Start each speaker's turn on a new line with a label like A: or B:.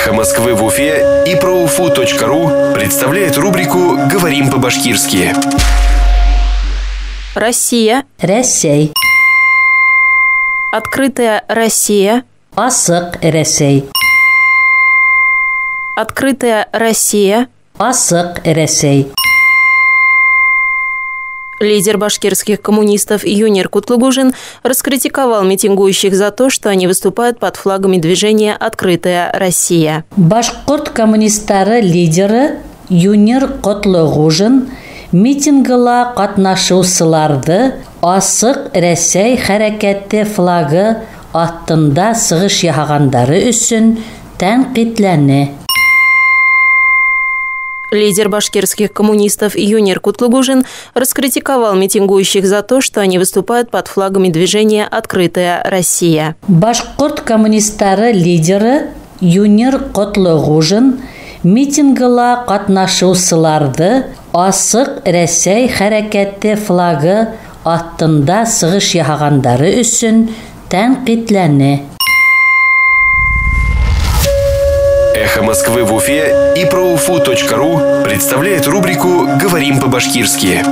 A: «Эхо Москвы» в Уфе и проуфу.ру представляет рубрику «Говорим по-башкирски».
B: Россия.
C: Рәсәй.
B: Открытая Россия.
C: Асыҡ Рәсәй.
B: Открытая Россия.
C: Асыҡ Рәсәй.
B: Лидер башкирских коммунистов Юнир Кутлугужин раскритиковал митингующих за то, что они выступают под флагами движения «Открытая Россия».
C: Башҡорт коммунистары лидеры Юнир Ҡотлоғужин митингыла ҡатнашыусыларҙы Асыҡ Рәсәй хәрәкәте флагы аҫтында сығыш яһағандары өсөн тәнҡитләне.
B: Лидер башкирских коммунистов Юнир Кутлугужин раскритиковал митингующих за то, что они выступают под флагами движения «Открытая Россия».
C: Башҡорт коммунистары лидеры Юнир Ҡотлоғужин митингыла ҡатнашыусыларҙы Асыҡ Рәсәй хәрәкәте флагы аҫтында сығыш яһағандары өсөн тәнҡитләне.
A: «Эхо Москвы» в Уфе и проуфу.ру представляет рубрику «Говорим по-башкирски».